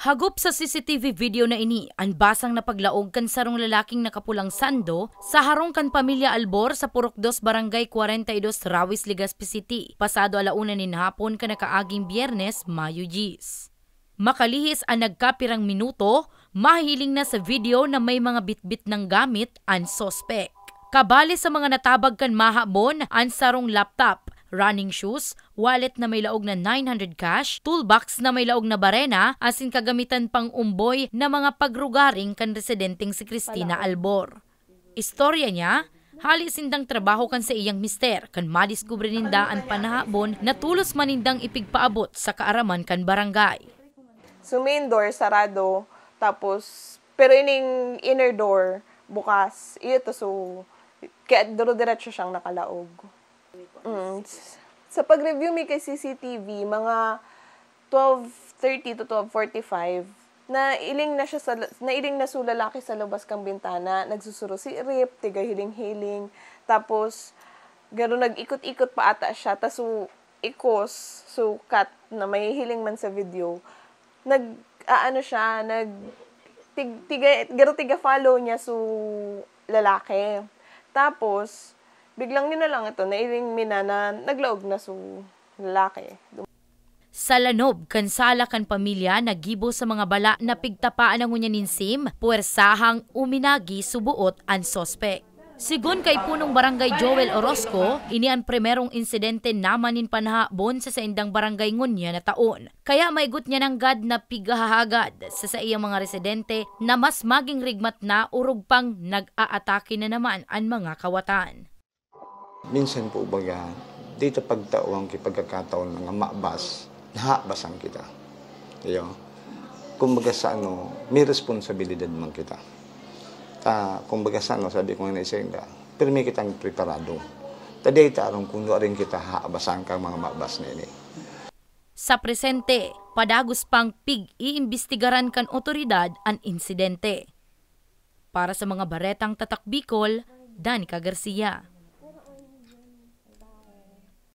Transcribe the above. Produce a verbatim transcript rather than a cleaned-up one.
Hagop sa C C T V video na ini, an basang na paglaog kan sarong lalaking nakapulang sando sa harong kan pamilya Albor sa Purok Dos, Barangay Kwarenta y Dos, Rawis, Legazpi City, pasado ala una nin hapon kan nakaaging Biyernes, Mayo diyes. Makalihis an nagkapirang minuto, mahihiling na sa video na may mga bitbit nang gamit an suspek. Kabali sa mga natabag kan mahabon an sarong laptop, running shoes, wallet na may laog na nine hundred cash, toolbox na may laog na barena, asin kagamitan pang umboy na mga pagrugaring kan residenteng si Christina Albor. Istorya niya, hali sindang trabaho kan saiyang mister, kan madiskubre ninda an panahabon na tolos man nindang ipigpaabot sa kaaraman kan barangay. So, main door, sarado. Tapos, pero ining inner door, bukas. Iyo to, so, kaya duro-diretso siyang nakalaog. Mm. Sa pag-review mi kay C C T V, mga twelve thirty to twelve forty-five, nailing na siya sa, nailing na so lalaki sa lubas kang bintana, nagsusurusirip, tigahiling-hiling. Tapos, garo nag-ikot-ikot pa ata siya. Tas so, ikos, sukat na mahihiling man sa video, nag, aano siya, nag, tig, tiga, garo tiga-follow niya so lalaki. Tapos, biglang yun na lang ito, nailing mi na, na naglaog na so lalaki. Sa lanob kan sala kan pamilya, naggibo sa mga bala na pigtapaan na ngunyan nin sim, puwersahang uminagi suboot an suspek. Sigon kay Punong Barangay Joel Orozco, ini an primerong insidente naman nin panahabon sa saindang barangay ngunyan na taon. Kaya maigot niya nanggad na pighahagad sa saiyang mga residente na mas maging rigmat na orog pang nag-aatake na naman an mga kawatan. Minsan po, baga, di ta pagtawan ki pagkakataon na nga mabas, nahabasan kita. Iyo. Kumbaga sa ano, may responsibilidad man kita. Ta, kumbaga sa ano, sabi ko nga na isa yun, pirmi kitang preparado. Ta di ta aram kung nuarin kita haabasan kang mga mabas na ini. Sa presente, padagos pang pig-iimbestigaran kan otoridad an insidente. Para sa mga baretang Tatak Bicol, Danica Garcia.